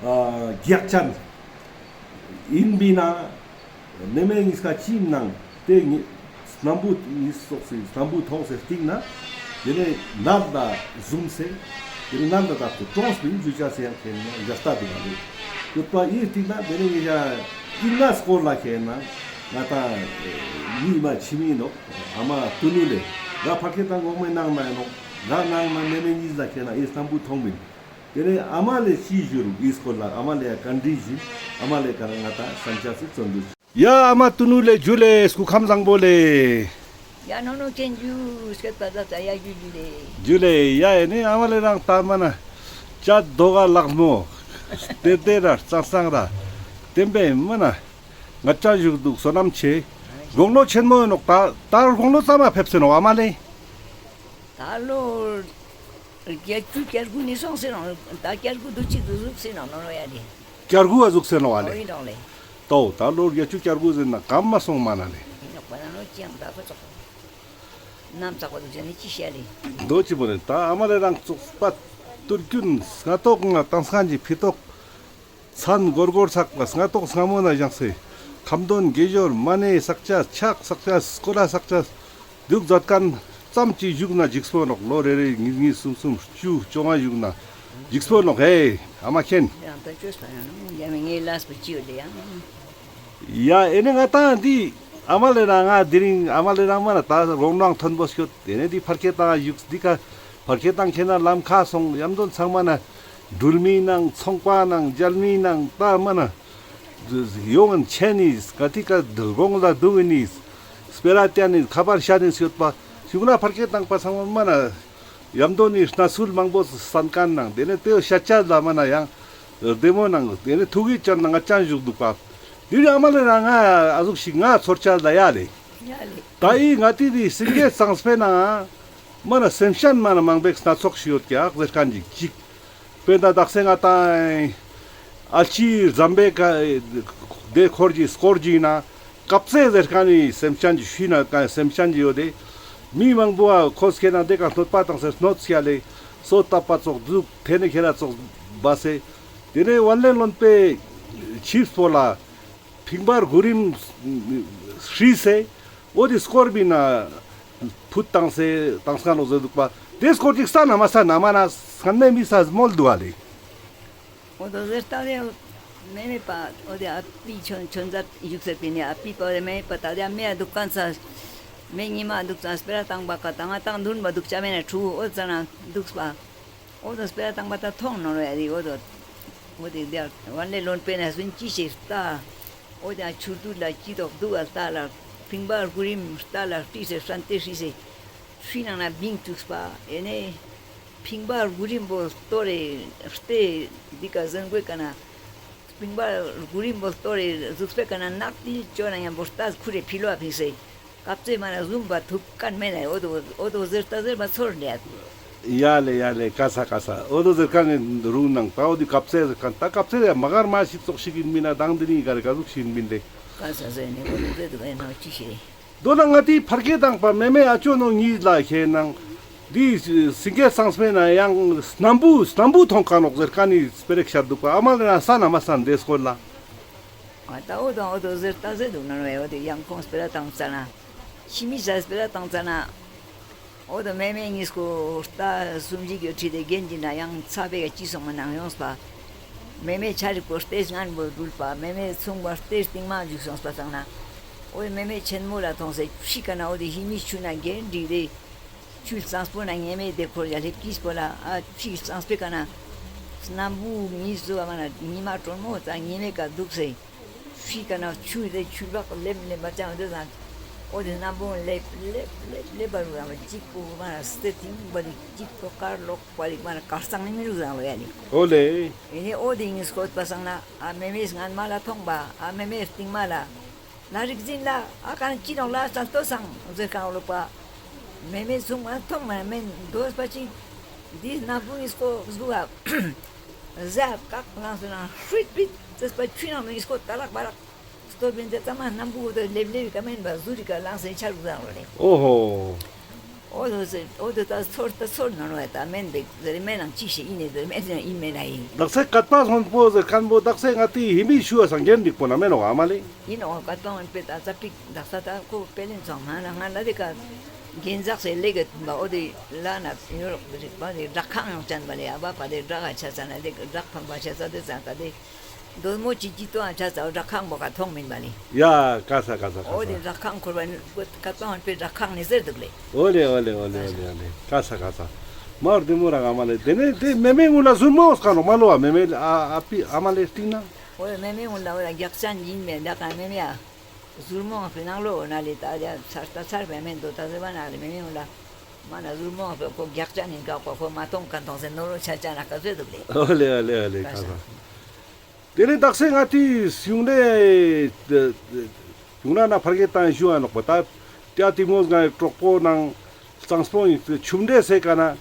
ཨ་རྒྱག་ཅན། ཨིན་པིན་ན། མེ་མེ་ཉིས་ཀ་ཅི་ནང་ཏེ་ཉི་སྣམ་བུ་ཉིས་སོགས་སི་སྣམ་བུ་ཐོང་སེ་སྟིང་ན། ཏེ་ནེ་ནད་ལ་ཟུམ་སེ། ཏེ་ནེ་ནད་ལ་ད་ཏུ་ཀྲོངས་པིན་ཞུ་ཅེས་སི་ཡང་ཁེན་ན་ཡ་ལྟ་དུག་ག་ལེ། ཡོད་པ་ཨི་སྟིང་ན་ཏེ་ནེ་ངེ་ཡ་ཨིན་ན་སྐོར་ལ་ཁེན་ན་ང་ཏང་ཉི་མ་ཕྱི་མི་ནོག་ཨ་མ་ཏུ་ནུ་ལེ། ང་ཕར་ཁེ་ཏང་གོང་མའི་ནང་ན་ཡིན་ནོག་ང་ནང་ན་མེ་མེ་ཉིས་ལ་ཁེན་ན་ཨི་སྣམ་བུ་ཐོང་པིན། ཏེ་ནེ་ཨ་མ་ལེ་ཅི་ཞུ་རུག་ཨི་སྐོར་ལ་ཨ་མ་ལེ་ཡ་ག་འདྲི་ཞུ། ཨ་མ་ལེ་ཀ་ན་ང་ཏང་སམ་ཅེས་སི་བརྩོན་འགྲུས། ཡ་ཨ་མ་ཏུ་ནུ་ལེ་ཇུ་ལེ་སྐུ་ཁམས་བཟང་པོ་ལེ། ཡ་ནོ་ནོ་ཁེན་ཇུ་སྐད་པ་ཛ་ཙ་ཡ་ཇུ་ཇུ་ལེ། ཇུ་ལེ། ཡ་ཨེ་ནེ་ཨ་མ་ལེ་རང་ད་མ་ན་ཅ་དོ་ག་ལག་མོ་ཏེ་ཏེ་ར་ཙང་སང་ར་ཏེམ་པེ་མ་ན་ང་ཅ་ཞུགས་དུག་བསོད་ནམས་ཆེ། དགུང་ལོ་ཆེན་མོ་ཡོད་ནོག་ད། ད་དགུང་ལོ་ཙམ་མ་ཕེབས་སེ་ནོག་ཨ་མ་ལེ། ད་ལོ་བརྒྱད་ཅུ་གྱ་དགུ་ནེ་སོང་སེ་ནོག་ད་གྱ་དགུ་དུ་ཅིག་དུ་ཟུག་སེ་ནོག་ནོ་ནོ་ཡ་ལེ། གྱ་དགུ་བ་ཟུག་སེ་ནོག་ཨ་ལེ། ཨོ་ཨིན་ནོག་ལེ། ཏོ་ད་ལོ་བརྒྱད་ཅུ་གྱ་དགུ་ཟེར་ན་གམ་མ་སོང་མ་ན་ལེ། ཨིན་ནོག་པ་ན་ནོ་ཅི་ཡང་ད་ཁོ་ཙོག་ནམ་ཙག་པ་དུ་ཅན་ནི་ཅི་ཤ་ལེ། དོ་ཅི་པོ་ནེ་ད་ཨ་མ་ལེ་རང་ཙོགས་པ་ཏུར་ཀུན་སྔ་ཏོག་ང་ཏང་སང་གི་ཕི་ཏོག་མཚན་གོར་གོར་ཚག་པ་སྔ་ཏོག་སྔ་མོ་ན་བཞེངས་སེ། ཁ་འདོན་དགེ་སྦྱོར་མ་ཎི་བསགས་ཅེས་ཕྱག་བསགས་ཅེས་སྐོར་ར་བསགས་ཅེས་དུག་མཛད་མཁན་ཙམ་ཅིག་བཞུགས་ན་འཇིགས་པོ་ནོག་ལོ་རེ་རེ་ཉིས་ཉིས་གསུམ་གསུམ་བཅུ་བཅོ་ལྔ་བཞུགས་ན་འཇིགས་པོ་ནོག་ཧེ་ཨ་མ་ཁེན། ཡང་ད་ཅོས་པ་ཡང་ན་ཡང་ངའི་ལས་པོ་ཅི་ཡོད་ལེ་ཡང་། ཡ་ཨེ་ནེ་ང་ཏང་འདི་ཨ་མ་ལེ་རང་ང་དེ་རིང་ཨ་མ་ལེ་རང་མ་ན་ད་རོང་རང་མཐོན་པོ་སྐྱོད་དེ་ནེ་འདི་ཕར་ཁེ་ཏང་བཞུགས་འདི་ཀ་ཕར་ཁེ་ཏང་ཁེ་ན་ལམ་ཁ་སོང་ཡམ་དོན་ཚང་མ་ན་འགྲུལ་མི་ནང་ཚོང་པ་ནང་མཇལ་མི་ནང་ད་མ་ན་ཡོང་ཆེན་ནི་ག་ཏི་ཀ་དགོང་ལ་འདུག་ནི་སྤེ་ར་ཏེ་ནི་ཁ་པར་ཤ་ནི་སྐྱོད་པ་ཞུགས་ན་ཕར་ཁེ་ཏང་པ་ཚང་མ་མ་ན། ཡམ་དོ་ནི་གནས་ཚུལ་མང་པོ་གསན་མཁན་ནང་དེ་ནས་དེ་ཤ་ཆ་ལ་མ་ན་ཡང་བདེ་མོ་ནང་དེ་ནས་ཐུགས་ཡིད་ཅན་ནང་ང་ཅང་བཞུགས་འདུག་པ། དེ་རིང་ཨ་མ་ལེ་རང་ང་ཨ་ཟུག་ཞིག་ང་ཚོར་ཆ་ལ་ཡ་ལེ། ཡ་ལེ། ད་ཨི་ང་ཏི་དེ་སེང་གེ་གཙང་པོའི་ནང་མ་ན་སེམས་ཅན་མ་ན་མང་པོ་སྣ་ཚོགས་ཤིག་ཡོད་ཀྱག་ཟེར་མཁན་ཅིག་ཅིག་དཔེར་ན་དག་ས་ང་ཏང་ཨལ་ཅི་ཟམ་པའི་ཀ་དེ་འཁོར་གྱི་སྐོར་གྱི་ན་ཀབ་ཙེ་ཟེར་མཁན་ནི་སེམས་ཅན་གྱི་ཤུལ་ན་ཀ་སེམས་ཅན་གྱི་ཡོད་དེ། མི་མང་པོ་ཨ་ཁོ་སྐྱེ་ན་དེ་ཀ་གནོད་པ་བཏང་སེ་གནོད་སྐྱ་ལེ། སོ་བཏབ་པ་ཙོགས་འཛུགས་དེ་ནས་ཁྱེད་ར་ཙོགས་སྦ་སེ། དེ་ནས་ཝན་ལེ་བློན་པོའི་ཆིབས་པོ་ལ་ཕིང་པར་གུ་རིམ་ཧྲིས་སེ། འོ་དེ་སྐོར་བི་ན་ཕུད་བཏང་སེ་བཏང་སྐ་ལོ་ཟེར་འདུག་པ། དེ་སྐོར་ཅིག་ས་ན་མ་ས་ན་མ་ན་སྔན་མེ་མི་ས་མོལ་འདུག་ཨ་ལེ། འོ་དོ་ཟེར་ལྟ་དེ་མེ་མེ་པ་འོ་དེ་ཨ་པི་ཆོན་ཆོན་ཛད་བཞུགས་ཟེར་པི་ནི་ཨ་པི་པ་འོ་དེ་མེ་མེ་པ་ད་དེ་མེ་ཡ་འདུག་གན་ས་མེ་ཉི་མ་འདུག་ཙང་སྤེ་ར་བཏང་པ་ཀ་ད་ང་ཏང་འདུན་པ་འདུག་ཅ་མེ་ན་ཁྲུ་འོ་ཙ་ན་འདུག་པ། འོ་དོ་སྤེ་ར་བཏང་པ་ད་མཐོང་ནོ་རེ་ཡ་དེ་འོ་དོ་འོ་དེ་དེ་ཝན་ལེ་བློན་པོའི་ན་སུན་ཅི་ཞིག་ལྟ། འོ་དེ་ཆུ་དུ་ལ་ཅི་དོག་འདུག་ཨ་ལྟ་ལ་ཕིང་པ་གུ་རིམ་ལྟ་ལ་ཧྲི་སེ་ཧྲན་ཏེ་ཧྲི་སེ་ཧྲི་ནང་ན་བིང་བཅུག་པ་ཨེ་ནེ། ཕིང་པ་གུ་རིམ་པོ་སྟོ་རེ་སྟེ་འདི་ཀ་ཟན་གོས་ཀ་ན། ཕིང་པ་གུ་རིམ་པོ་སྟོ་རེ་ཟུགས་པེ་ཀ་ན་ནག་ཏི་ཅོ་ན་ཡང་པོ་ལྟ་ཁུ་རེ་ཕི་ལོ་ཕིང་སེ། ཀབ་ཙེ་མ་ན་ཟུམ་པ་ཐུབ་ཀན་མེ་ན་འོ་དོ་འོ་དོ་ཟེར་ལྟ་ཟེར་པ་ཚོར་ནས། ཡ་ལེ་ཡ་ལེ་ཀ་ས་ཀ་ས། འོ་དོ་ཟེར་ཀ་ནི་རུང་ནང་ད་འོ་དི་ཀབ་ཙེ་ཟེར་ཀ་ད་ཀབ་ཙེ་ཡ་མ་གར་མ་ཞིག་ཙོགས་ཤིག་ཡིན་མིན་ན་དང་དི་ནི་ག་རེ་ཀ་ཟུག་ཤིག་ཡིན་མིན་ལེ། ཀ་ས་ཟེར་ནི་འོ་དོ་ཟེར་དུ་ག་ནོ་ཅི་ཤེས། མདོར་ན་ང་ཏི་ཕར་ཁེ་དང་པ་མེ་མེ་ཨ་ཅོ་ནོ་གཉིས་ལ་ཁེ་ནང་། འདི་སེང་གེ་གཙང་པོའི་ན་ཡང་སྣམ་བུ་སྣམ་བུ་ཐོང་ཀ་ནོག་ཟེར་ཀ་ནི་སྤེ་ར་ཤར་འདུག་པ་ཨ་མ་ལེ་ན་ས་ན་མ་ས་ན་དེ་སྐོར་ལ། ཨ་ད་འོ་དང་འོ་དོ་ཟེར་ལྟ་ཟེར་འདུག་ན་ནོ་འོ་དེ་ཡང་ཁོང་སྤེ་ར་བཏང་ཙ་ན། ཕྱི་མི་ས་སྤེ་ར་བཏང་ཙ་ན། འོ་དོ་མེ་མེ་གཉིས་ཀོ་རྟ་སུམ་ཅིག་གི་ཁྲིད་དེ་གན་གྱི་ན་ཡང་ཚ་བེ་ག་ཅི་སོང་མ་ནང་ཡོངས་པ། མེ་མེ་ཆ་རིག་པོ་རྟེ་སྔན་པོ་འགྲུལ་པ་མེ་མེ་ཚུང་བ་རྟེ་རྟིང་མ་འཇུག་སོང་པ་ཙང་ན། འོ་མེ་མེ་ཆེན་མོ་ལ་ཐོང་སེ་ཕྱི་ཀ་ན་འོ་དེ་ཧི་མི་ཆུ་ན་གན་འགྲིག་རེ། ཆུ་གཙང་པོ་ན་ཉེ་མེ་དེ་འཁོར་ཡ་ལེབ་ཀིས་པོ་ལ་ཨ་ཕྱི་གཙང་པོའི་ཀ་ན། སྣམ་བུ་མི་བཟོ་བ་མ་ན་ཉི་མ་དྲོན་མོ་ཙ་ཉེ་མེ་ཀ་འདུག་སེ། ཕྱི་ཀ་ན་ཆུ་རེ་ཆུ་བག་ལེབ་ལེབ་མ་ཅང་འདུག་ཙང་། འོ་དེ་སྣམ་བུ་ལེབ་ལེབ་ལེབ་ལེབ་པ་རུ་ར་མ་གཅིག་པོ་མ་ན་སྟེ་ཐིང་པ་རིག་གཅིག་པོ་དཀར་ལོག་པ་རིག་མ་ན་དཀར་གཙང་ནི་མི་རུག་ཙང་ལོ་ཡ་ནི། འོ་ལེ། ཨེ་ནེ་འོ་དེ་ཡིན་སྐོད་པ་སང་ན་ཨ་མེ་མེ་སྔན་མ་ལ་ཐོང་པ་ཨ་མེ་མེ་རྟིང་མ་ལ། ལ་རིག་འཛིན་ལ་ཨ་ཀ་ན་ཅི་ནོག་ལ་ཙལ་ཏོ་སང་ཟེར་ཀ་ལོ་པ། མེ་མེ་ཚུང་མ་ཐོང་མ་མེན་དོས་པ་ཅིག་འདི་སྣམ་བུ་ཡིན་སྐོ་ཟུག་ཨ། ཟ་ཀག་ལངས་སོ་ན་ཧྲུད་པིད་ཙེས་པ་ཆུ་ནང་མི་སྐོ་ཏ་ལག་པ་ལག་སྟོད་པིན་ཙེ་ཙ་མ་སྣམ་བུ་དོ་ལེབ་ལེབ་ཀ་མེན་པ་ཟུ་རི་ཀ་ལངས་སེ་ཆ་རུག་ཟང་རོ་ནི། ཨོ་ཧོ། འོ་དོ་ཟེར་འོ་དོ་ད་ཚོར་ད་ཚོར་ནོར་བ་ད་མེན་པེ་ཟེར་མེན་ནང་ཅི་ཞིག་ཨིན་ནི་ཟེར་མེན་ནང་ཨིན་མེན་ན་ཨིན། དག་ས་ཀད་པ་སོན་པོ་ཟེར་ཁན་པོ་དག་ས་ང་ཏི་ཧི་མི་ཤུ་བ་སང་གྱེན་འགྲིག་པོ་ན་མེན་ནོག་ཨ་མ་ལེ། ཨིན་ནོག་ཀད་པ་སོན་པེ་ད་ཙ་པིག་དག་ས་ད་ཁོ་པེ་ལེན་ཚོང་ང་ན་ང་ན་དེ་ཀ་གྱེན་ཟག་སེ་ལེ་གེ་ཏུན་པ་འོ་དེ་ལ་ན་ཡོ་རོག་རིག་པ་དེ་བྲག་ཁང་ཡོང་ཅན་པ་ལེ། ཨ་བ་པ་དེ་བྲག་ག་ཆ་ས་ན་དེ་བྲག་ཕང་པ་ཆ་ས་དེ་ཙང་ཀ་དེ། དོན་མོ་ཅི་ཅི་ཏོ་ཨ་ཆ་ས་བྲག་ཁང་པོ་ཀ་ཐོང་མིན་པ་ལེ། ཡ་ཀ་ས་ཀ་ས་ཀ་ས། འོ་དེ་བྲག་ཁང་ཁོར་བ་ཀད་པ་སོན་པེ་བྲག་ཁང་ནི་ཟེར་དུག་ལེ། འོ་ལེ་འོ་ལེ་འོ་ལེ་འོ་ལེ་འོ་ལེ་ཀ་ས་ཀ་ས། མ་ར་དེ་མོ་ར་ཨ་མ་ལེ། དེ་ནས་དེ་མེ་མེ་གུན་ལ་ཟུར་མོ་ཀ་ནོག་མ་ལོ་བ་མེ་མེ་ཨ་ཨ་པི་ཨ་མ་ལེ་སྟིང་ན། འོ་མེ་མེ་གུན་ལ་འོ་ལ་རྒྱག་ཅན་ཡིན་མེ་ད་ཀ་མེ་མེ་ཨ། ཟུར་མོ་ཨ་པི་ནང་ལོ་ན་ལེ་ད་ཡ་ཚར་ད་ཚར་བེ་མེན་དོ་ད་ཟེར་བ་ན་ལེ་མེ་མེ་གུན་ལ། མ་ན་ཟུར་མོ་ཨ་པི་ཁོ་རྒྱག་ཅན་ཡིན་ཀ་ཁོ་ཁོ་མ་ཐོང་ཀ་ཐོང་ཟེར་ནོ་རོ་ཆ་ཅན་ཨ་ཀ་ཟེར་དུག་ལེ། འོ་ལེ་འོ་ལེ་ཀ་ས། དེ་ལས་དག་ས་ང་ཏི་གཞུང་ལས་གཞུང་ན་ན་ཕར་གེ་ཏང་ཞུ་ཨ་ནོག་པ་ད་ཏེ་ཨ་ཏི་མོ་ང་གྲོགས་པོ་ནང་གཙང་པོ་ཡིན་ཆུ་འབྲས་སེ་ཀ་ན་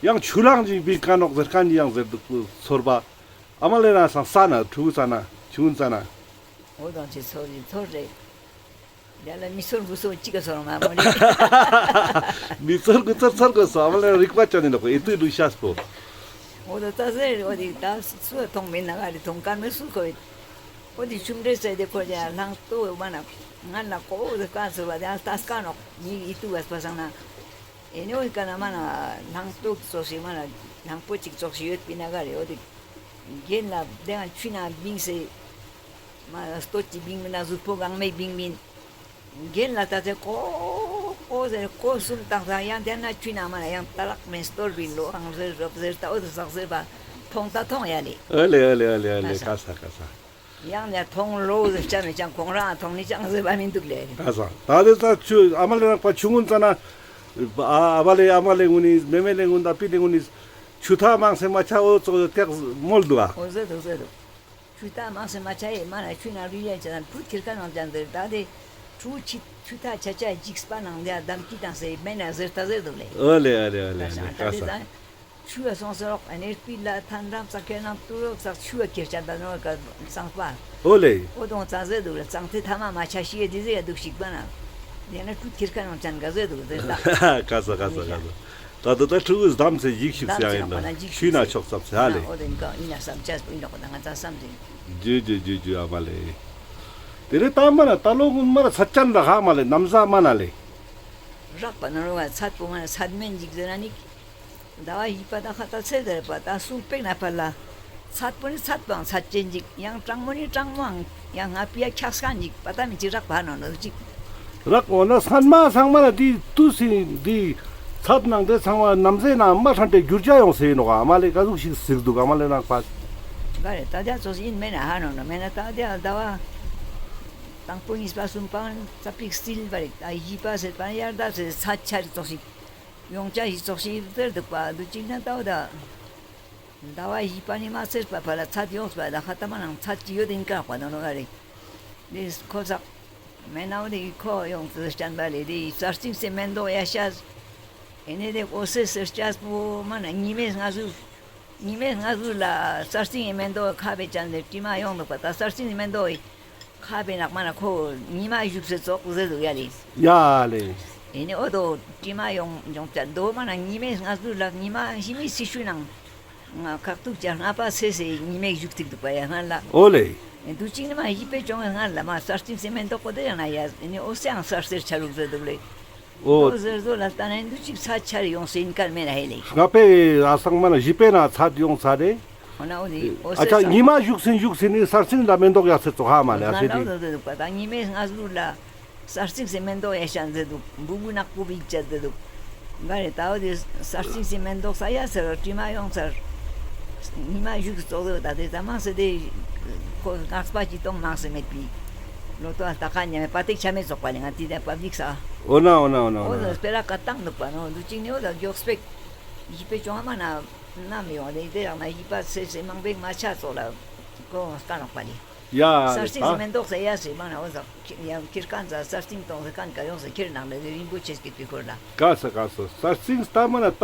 ཡང་ཆུ་ལང་ཅིག་བིག་ཀ་ནོག་ཟེར་ཁན་ཡང་ཟེར་དུག་ཚོར་བ་ཨ་མ་ལེ་ན་སང་ས་ན་ཕྲུ་གུ་ས་ན་ཆུ་ས་ན། འོ་དང་ཅི་ཚོར་ཡིན་ཚོར་རེད། ཡ་ལ་མི་ཚོར་དགུ་ཚོར་གཅིག་ག་ཚོར་མ་མོ་རེད། མི་ཚོར་དགུ་ཚོར་ཚོར་དགོས་སོ་ཨ་མ་ལེ་རིག་པ་ཅན་ནི་ལོག་ཨེ་ཏུ་ལུ་ཤ་སྤོ། འོ་དོ་ད་ཟེར་འོ་དེ་ད་སུ་ཐོང་མེད་ན་ང་རེ་ཐོང་ཀ་མེད་སུ་ཁོ་ཡོད། འོ་དེ་ཆུ་འབྲས་ཟེར་དེ་ཁོ་ཡ་ལྷང་ཏོ་མ་ན་ང་ལ་ཀོ་འོ་དེ་ཀ་ཚོར་བ་དེ་ཨ་ལྟ་སྐ་ནོག་མི་ཨེ་ཏུ་བས་པ་སང་ན། ཨེ་ནེ་འོ་ཀ་ན་མ་ན་ལྷང་ཏོ་ཙོགས་ཤིག་མ་ན་ལྷང་པོ་ཅིག་ཙོགས་ཤིག་ཡོད་པི་ན་ག་རེ་འོ་དེ། གྱེན་ལ་དེ་ང་ཆུ་ན་བིང་སེ། མ་སྟོད་ཀྱི་བིང་མིན་ན་གཟུགས་པོ་གང་མེད་བིང་མིན། གྱེན་ལ་ད་ཚེ་ཀོ་ཀོ་ཟེར་ཀོ་གསུམ་བཏང་ས་ཡང་དེ་ན་ཆུ་ན་མ་ན་ཡང་ཏ་རག་མེན་སྟོར་བིན་ལོ་ཨང་ཟེར་རབ་ཟེར་ད་འོ་དེ་ཟག་ཟེར་བ་ཐོང་ད་ཐོང་ཡ་ལེ། ཨ་ལེ་ཨ་ལེ་ཨ་ལེ་ཨ་ལེ་ཀ་ས་ཀ་ས། ཡང་ཡ་ཐོང་ལོ་ཟེར་ཅང་མེད་ཅང་ཁོང་རང་ཐོང་ནི་ཅང་ཟེར་བ་མི་འདུག་ལེ། ཀ་ས་ད་དེ་ས་ཆུ་ཨ་མ་ལེ་རག་པ་ཆུ་ངུན་ཙ་ན། ཨ་བ་ལེ་ཨ་མ་ལེ་ངུན་ནི་མེ་མེ་ལེ་ངུན་ད་པི་ལེ་ངུན་ནི། ཆུ་ཐག་མང་སེ་མ་ཆ་འོ་ཙོག་ཡོད་ཀྱག་མོལ་འདུག་ཨ། འོ་ཟེར་འདུག་ཟེར་འདུག་ཆུ་ཐག་མང་སེ་མ་ཆ་ཡེ་མ་ན་ཆུ་ན་རུལ་ཡ་ཅ་ན་ཕུ་ཁྱེར་ཁ་ནང་ཅན་ཟེར་ད་དེ་ཕྲུ་ཆི་ཆུ་ཐག་ཆ་ཆ་འཇིགས་པ་ནང་དེ་ཨ་དམ་གྱི་དང་སེ་མེ་ན་ཟེར་ད་ཟེར་འདུག་ལེ། ཨོ་ལེ་ཨོ་ལེ་ཨོ་ལེ་ཨོ་ལེ་ད་ཀ་ས། དེ་ད་ཆུ་ཡ་སོང་ཟེར་རོག་ཨ་ནེ་སྤི་ལ་ཐན་རམ་ས་ཁེ་ནང་ཏུ་རོག་ས་ཆུ་ཡ་ཁྱེར་ཅན་ད་ནོ་ཀ་ཙང་པ། ཨོ་ལེ། ཨོ་དོང་ཙང་ཟེར་འདུག་ལེ་ཙང་ཐེ་ཐ་མ་མ་ཆ་ཤི་ཡེ་དེ་ཟེར་ཡ་འདུག་ཤིག་པ་ན། དེ་ན་ཕྲུ་ཁྱེར་ཁ་ནང་ཅན་ག་ཟེར་འདུག་ཟེར་ད། ཀ་ས་ཀ་ས་ཀ་ས། ད་ད་ད་ཕྲུ་གུ་བདམས་སེ་འཇིགས་ཤིག་ཟེར་ཡིན་ནོ། ཤུལ་ན་ཆོག་ཙམ་ཟེར་ཧ་ལེ། འོ་དེ་ནི་ཀ་ཡིན་ན་བསམ་ཆས་པོ་ཡིན་ནོ་ཀ་ད་ང་ཚ་བསམ་ཟིན། ཇུ་ཇུ་ཇུ་ཇུ་ཨ་མ་ལེ། དེ་རེ་ད་མ་ན་ད་ལོ་ངུན་མ་ན་ཚད་ཅན་ལ་ཧ་མ་ལེ་ནམ་ཟ་མ་ན་ལེ། རག་པ་ན་རོ་བ་ཚད་པོ་མ་ན་ཚད་མེན་འཇིག་ཟེར་ན་ནི། ཟླ་བ་བཞི་པ་ད་ཁ་ད་ཚེ་ཟེར་པ་ད་སུང་པེག་ན་ཕར་ལ། ཚད་པོ་ནི་ཚད་པའང་ཚད་ཅན་ཅིག་ཡང་གྲང་མོ་ནི་གྲང་མོའང་ཡང་ང་པི་ཡ་འཁྱག་སྐང་ཅིག་པ་ད་མི་ཅིག་རག་པ་ནོ་ནོ་ཅིག་རག་འོ་ན་སྔན་མ་ཚང་མ་ལ་དེ་དུས་སི་དེ་ཚད་ནང་དེ་ཚང་མ་ནམ་ཟེ་ན་མ་ཧྲན་ཏེ་འགྱུར་བྱ་ཡོང་སེ་ཡིན་ནོ་ག་ཨ་མ་ལེ་ག་ཟུག་ཞིག་ཟིག་འདུག་ཨ་མ་ལེ་ནང་པ། ག་རེ་ད་དེ་ཚོ་ཡིན་མེད་ན་ཧ་ནོ་ནོ་མེད་ན་ད་དེ་ཟླ་བ་དང་པོ་གཉིས་པ་གསུམ་པའང་ཙ་པིག་སིལ་བ་རེད། ད་བཞི་པ་ཟེར་པ་ཡར་ད་ཟེར་ཚད་ཆ་རེ་ཙོག་ཞིག་ཡོང་ཆ་ཞིག་ཙོག་ཞིག་ཟེར་འདུག་པ་འདུག་ཅིག་ན་ད་འོ་ད། ཟླ་བ་བཞི་པ་ནི་མ་ཚད་པ་ཕར་ལ་ཚད་ཡོངས་པ་ད་ཁ་ད་མ་ནང་ཚད་ཅི་ཡོད་ཨིན་ཀ་པ་ནོ་ནོ་ཨ་རེ། དེ་ཁོ་ཟག་མེ་ནའོ་དེ་ཁོ་ཡོངས་སུ་བསྟན་པ་ལེ་དེ་ས་སྟིང་སེ་མེན་དོ་ཡ་ཤ། ཨེ་ནེ་དེ་འོ་སེ་སེ་ཅས་པོ་མ་ན་ཉི་མའི་སྔ་ཟུར། ཉི་མའི་སྔ་ཟུར་ལ་ས་སྟིང་སེ་མེན་དོ་ཁ་བེ་ཅན་དེ་དྲི་མ་ཡོང་འདུག་པ་ད་ས་སྟིང་སེ་མེན་དོ། ཁ་བེ་ནག་མ་ན་ཁོ་ཉི་མ་བཞུགས་སེ་ཙོག་ཟེར་འདུག་ཡ་ལེ། ཡ་ལེ། ཨེ་ནེ་འོ་དོ་དྲི་མ་ཡོང་ཡོང་ཅ་དོ་མ་ན་ཉི་མའི་སྔ་ཟུར་ལ་ཉི་མ་ཞི་མི་སི་ཤུ་ནང་། ང་ཁག་ཐུག་ཅ་ལྔ་པ་སེ་སེ་ཉི་མའི་བཞུགས་ཐིག་འདུག་པ་ཡ་སྔ་ལ། ཨོ་ལེ། ཨེ་དུ་ཅིག་ནི་མ་ཡི་པེ་ཅོང་སྔ་ལ་མ་ས་སྟིང་སེ་མེན་དོ་ཀོ་དེ་ཡང་ན་ཡ་ཨེ་ནེ་འོ་སེ་ཡང་ས་སེར་ཆ་རུག་ཟེར་འདུག་ལེ། ཨོ། ཨོ་ཟེར་ཟོ་ལ་ལྟ་ན་འདུ་ཅིག་ཚ་ཆར་ཡོང་སེ་ཨིན་ཀར་མེད་ན་ཧེ་ལེ། ང་པེ་ཨ་སང་མ་ན་བཞི་པེ་ན་ཚད་ཡོང་ཚ་རེ། འོ་ན་འོ་ནི་འོ་ཨ་ཅག་ཉི་མ་བཞུགས་སིན་བཞུགས་སིན་ནི་ས་སྟིང་ལ་མེན་དོག་ཡག་སེ་ཙོག་ཧ་མ་ལེ་ཨ་སེ་དེ། ང་ལ་འོ་ཟེར་འདུག་པ་ད་ཉི་མའི་སྔ་ཟུར་ལ་ས་སྟིང་སེ་མེན་དོག་ཡ་ཤ་ཟེར་འདུག་འབུ་འབུ་ནག་པོ་བིག་ཅད་ཟེར་འདུག་ག་རེ་ད་འོ་དེ་ས་སྟིང་སེ་མེན་དོག་ས་ཡ་ཟེར་དྲི་མ་ཡོང་ཚར། ཉི་མ་བཞུགས་ཙོག་ཟེར་ད་དེ་ད་མང་སེ་དེ་ཁོ་ངག་པ་ཅི་གཏོང་མང་སེ་མེད་པི། ལོ་ཏོ་ཨ་ལྟ་ཁ་ཉམས་པ་ཏེག་ཆ་མེད་ཙོག་པ་ལེ་ང་དེ་དེ་པབ་ལིག་ས། འོ་ན་འོ་ན་འོ་ན་འོ་ན། འོ་ན་སྤེ་ར་ཀ་བཏང་འདུག་པ་ནོ་འདུ་ཅིག་ནི་འོ་ད་མགྱོགས་སྤེག་ཡི་པེ་ཅོང་ཨ་མ་ན་ནམ་ཡོང་ལེ་དེ་རང་ན་ཡི་པ་སེ་སེ་མང་པེག་མ་ཆ་ཙོག་ལ་ཀོ་ང་སྐ་ནོག་པ་ལེ། ཡ་ས་རེ་སྟིང་ད། སེ་མེན་དོག་ས་ཡ་སེ་མ་ན་འོ་ཟ་ཡང་ཁྱེར་ཁན་ཟ་ས་རེ་སྟིང་གཏོང་ཟེར་ཁན་ཀ་ཡོང་ཟེར་ཁྱེར་ནང་ལེ་རིན་པོ་ཆེ་སྐྱེད་པའི་ཁོར་ལ། ཀ་ས་ཀ་ས་ས་རེ་སྟིང་ད་མ་ན་ད་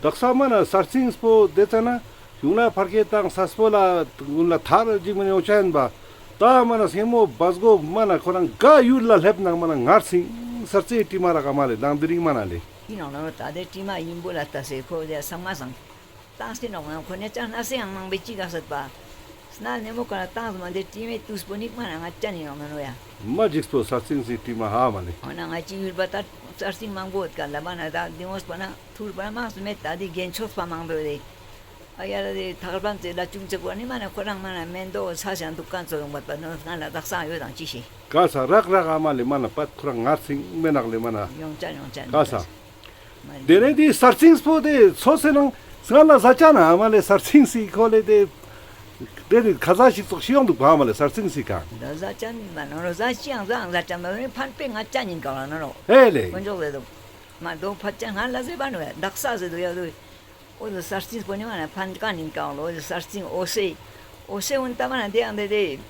དག་ས་མ་ན་ས་རེ་སྟིང་པོ་དེ་ཙ་ན་གཞུང་ན་ཕར་ཁེ་དང་ས་སྤོ་ལ་གུན་ལ་ཐར་ཅིག་མ་ན་ཡོང་ཆ་ཡིན་པ། ད་མ་ན་སེ་མོ་བ་སྒོ་མ་ན་ཁོ་རང་ག་ཡུལ་ལ་སླེབས་ནང་མ་ན་ངར་སིང་ས་རྩེ་དྲི་མ་ར་ཀ་མ་ལེ་དང་དེ་རིང་མ་ན་ལེ། ཡིན་ནོག་ནོ་ད་དེ་དྲི་མ་ཡིན་པོ་ལ་ལྟ་སེ་ཁོ་དེ་སང་མ་སང་། ཏང་སེ་ནོག་ནོ་ཁོ་ནེ་ཅང་ན་སེ་ཡང་མང་པོ་ཅིག་ག་སད་པ། སྣ་ནེ་མོ་ཀ་ལ་ཏང་སེ་མ་དེ་དྲི་མེ་ཏུས་པོ་ནིག་མ་ན་ང་ཅན་ཡིན་ནོག་ནོ་ཡ། མ་འཇིགས་པོ་སར་སིང་སི་དྲི་མ་ཧ་མ་ལེ། འོ་ན་ང་ཅི་ཡུལ་པ་ད་སར་སིང་མང་པོ་ཡོད་ཀ་ལ་མ་ན་ད་དེ་མོ་སྤ་ན་ཐུར་པ་མང་སུ་མེད་ད་དེ་རྒྱན་ཆོག་པ་མང་པོ་ཡོད་དེ། ཨ་ཡ་ལ་དེ་ཐག་པ་ཙེ་ལ་ཅུང་ཙེ་གོ་ནི་མ་ན་ཁོ་རང་མ་ན་མེན་དོ་ས་ཞང་འདུག་ག་ཚོ་ཡོང་བ་པ་ནོ་ང་ལ་དག་ས་ཡོད་དང་ཅི་ཤེས། ག་ས་རག་རག་ཨ་མ་ལེ་མ་ན་པད་ཁོ་རང་ངར་སིང་མེ་ནག་ལེ་མ་ན། ཡོང་ཅན་ཡོང་ཅན་ག་ས། མ་རེད། དེ་ནས་དེ་སར་སིང་སྤོ་དེ་ཚོ་སེ་ནང་སྔ་ལ་ཟ་ཅན་ཨ་མ་ལེ་སར་སིང་སི་ཁོ་ལེ་དེ། དེ་ནི་ཁ་ཟ་ཞིག་ཙོག་ཤི་ཡོང་འདུག་པ་ཨ་མ་ལེ་སར་སིང་སི་གང་། ད་ཟ་ཅན་མ་ནོ་རོ་ཟ་ཅི་ཡང་ཟ་ཡང་ཟ་ཅན་མ་ནོ་ཕན་པེ་ང་ཅན་ཡིན་གང་ལ་ནོ་རོ། ཧེ་ལེ། དཀོན་མཆོག་ཟེར་འདུག་མ་དོ་ཕ་ཅན་ང་ལ་ཟེར་བ་ནོ་ཡ་དག་ས་ཟེར་འདུག་ཡ་དུ། འོ་དོ་སར་སིང་སྤོ་ནི་མ་ན་ཕན་ཀ་ནིན་ཀའོ་ལོ། འོ་དོ་སར་སིང་འོ་སེ། འོ་སེ་འུན་ཏ་མ་ན་དེ་ཡང་དེ་དེ།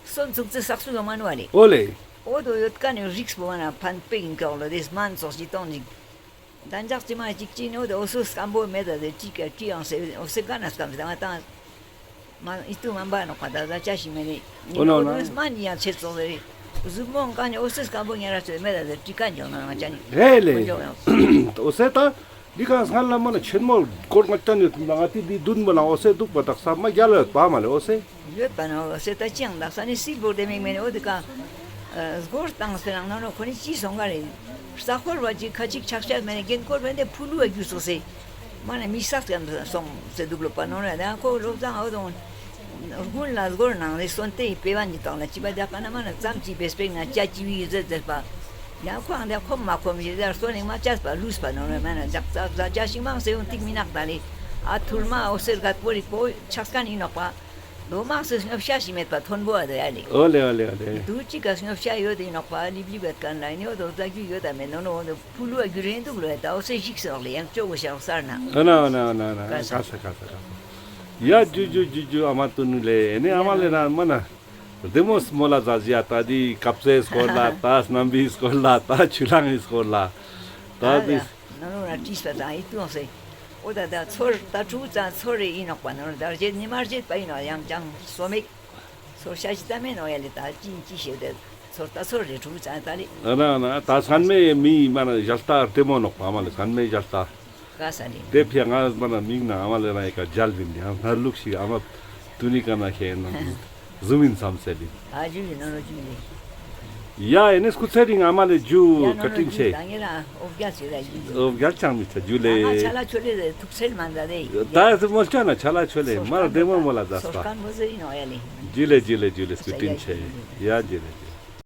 སོན་ཙུག་ཙེ་སག་སུ་ལོ་མ་ནུ་བ་ལེ། འོ་ལེ། འོ་དོ་ཡོད་ཀ་ནི་རིགས་པོ་མ་ན་ཕན་པེ་ཡིན་ཀའོ་ལོ་དེ་སྨན་ཙོགས་ཅི་གཏོང་ཅིག་ད་འཇག་ཅི་མ་ཅིག་ཅི་ནི་འོ་དོ་འོ་སོ་སྐམ་པོ་མེད་ད་དེ་ཅི་ཀ་ཅི་ཡང་སེ་འོ་སེ་ཀ་ན་སྐམ་སེ་ང་ཏང་། མ་ཨི་ཏུ་མ་འབའ་ནོག་པ་ད་ཟ་ཅ་ཞིག་མེ་ནི། འོ་ནོ་ནོ། འོ་དོ་སྨན་ཡང་ཆེ་ཙོགས་རེ། གཟུགས་མོ་ཀ་ནི་འོ་སེ་སྐམ་པོ་ཉེ་ར་ཚོད་མེད་ད་དེ་ཅི་ཀ་འཇོག་ན་ང་ཅ་ནི། ཧེ་ལེ། འོ་འཇོག་ཡང་། འོ་སེ་ད། འདི་གང་སྔར་ལ་མ་ན་ཆེན་མོ་སྐོར་ང་ཅན་ཡོད་ཐུབ་ན་ང་ཏི་འདི་བདུན་མོ་ལ་འོ་སེ་འདུག་པ་དག་ས་མ་རྒྱལ་ཡོད་པ་མ་ལེ་འོ་སེ། ཡོད་པ་ན་འོ་སེ་ད་ཅི་ཡང་དག་ས་ནི་སིལ་བོར་དེ་མིག་མེ་ནི་འོ་དི་ཀ། སྒོར་བཏང་སེ་ནང་ན་ནོ་ཁོ་ནི་ཅི་སོང་ག་རེ། རྩ་འཁོར་བ་ཅི་ཁ་ཅིག་ཆག་ཆག་མེ་ནི་རྒན་འཁོར་བ་འདི་ཕུ་ལུ་བ་རྒྱུ་སོ་སེ། མ་ན་མི་སག་ཀྱང་སོང་སེ་འདུག་ལོ་པ་ནོ་ར་ད་ཁོ་ལོ་ཙང་འོ་དོང་། དགུན་ལ་སྒོར་ནང་ནི་སོན་ཏེ་ཡི་པེ་བ་ནི་དང་ལ་ཅི་པ་དེ་ཀ་ན་མ་ན་ཙམ་ཅི་བེས་པེག་ན་ཅ་ཅི་བི་ཟེར་ཟེར་པ། ཡང་ཁོ་ཨང་དེ་ཁོམ་མ་ཁོམ་ཞེས་ཟེར་སོ་ནི་མ་ཅས་པ་ལུས་པ་ནོ་རེ་མ་ན་ཇག་ཙག་ཟ་ཅ་ཞིག་མང་སེ་ཡོང་ཏིག་མི་ནག་ད་ལེ། ཨ་ཐུར་མ་འོ་སེར་ག་པོ་རིག་པོ་ཆགས་ཀ་ནི་ནོག་པ། ལོ་མང་སེ་སྙོབ་ཤ་ཞིག་མེད་པ་ཐོན་པོ་ཨ་དོ་ཡ་ལེ། འོ་ལེ་འོ་ལེ་འོ་ལེ། དུ་ཅི་ག་སྙོབ་ཤ་ཡོད་དེ་ནོག་པ་ལིབ་ལིབ་ཡོད་ཀ་ན་ནི་འོ་དོ་ཟ་རྒྱུ་ཡོད་ད་མེད་ནོ་ནོ་འོ་དོ་ཕུ་ལུ་ཨ་རྒྱུ་རེ་འདུག་ལོ་ཡ་ད་འོ་སེ་ཞིག་སེ་ལོག་ལེ་ཡང་ཅོ་གོ་ཤ་ལོག་སར་ན། འོ་ན་འོ་ན་འོ་ན་འོ་ན་ག་ས་ག་ས་ག་ས་ག་ས། ཡ་ཇུ་ཇུ་ཇུ་ཇུ་ཨ་མ་ཏུ་ནུ་ལེ་ཨེ་ནེ་ཨ་མ་ལེ་ན་མ་ན། རྡེ་མོ་སྨོ་ལ་ཟ་ཟི་ཡ་ད་དི་ཀབ་སེ་སྐོར་ལ་ད་སྣམ་བི་སྐོར་ལ་ད་ཆུ་ལང་ངི་སྐོར་ལ་ད་དི། ནོ་ནོ་ན་ཏིས་པ་ད་ཨི་ཏུ་ཨང་སེ། འོ་ད་ད་ཚོར་ད་ཕྲུ་གུ་ཙང་ཚོར་རེ་ཨིན་ནོག་པ་ནོ་ད་རྗེད་ནི་མ་རྗེད་པ་ཨིན་ནོ་ཡང་ཅང་སོ་མེག་ཚོར་ཤ་ཅི་ད་མེ་ནོ་ཡ་ལེ་ད་ཅི་ཅི་ཤེས་དེ་ཚོར་ད་ཚོར་རེ་ཕྲུ་གུ་ཙང་ད་ལེ། ཨ་ན་ན་ད་སན་མེ་མི་མ་ན་ཞལ་ལྟ་རྡེ་མོ་ནོག་པ་མ་ལེ་སན་མེ་ཞལ་ལྟ། ག་ས་ནི། དེ་ཕི་ང་མ་ན་མིག་ན་ཨ་མ་ལེ་རང་ཡི་ཀ་མཇལ་བིན་ཡང་སྣར་ལུག་ཞིག་ཨ་མ་ཏུ་ནི་ཀ་ན་ཁེ་ན་ཟུམ་ཨིན་སམ་སེ་ལི། ཨ་ཇུ་ལི་ནོ་ནོ་ཇུ་ལི། ཡ་ཨེ་ནེ་སྐུ་ཚེ་རིང་ཨ་མ་ལེ་ཇུ་ཡ་ནོ་ཀ་ནོ་ཏིན་ཇུ་ཆེ། ད་ངེ་ར་ཨོ་བརྒྱ་ཆེ་ར་ཇུ་ལི། ཨོ་བརྒྱ་ཆང་མི་ཆ་ཇུ་ལེ། ད་ང་ཆ་ལ་ཆོ་ལེ་ཐུག་སེལ་མ་འདྲ་དེ། ད་ཨེ་ཐུག་མོལ་ཆ་ན་ཆ་ལ་ཆོ་ལེ་མ་ར་བདེ་མོ་མོ་ལ་ཟ་སོ་པ། ཀན་མོ་ཟེ་ཨིན་ནོ་ཡ་ལེ། ཇུ་ལེ་ཇུ་ལེ་ཇུ་ལེ་སྐུ་ཏིན་ཆེ། ཡ་ཇུ་ལེ་ཇུ་ལེ།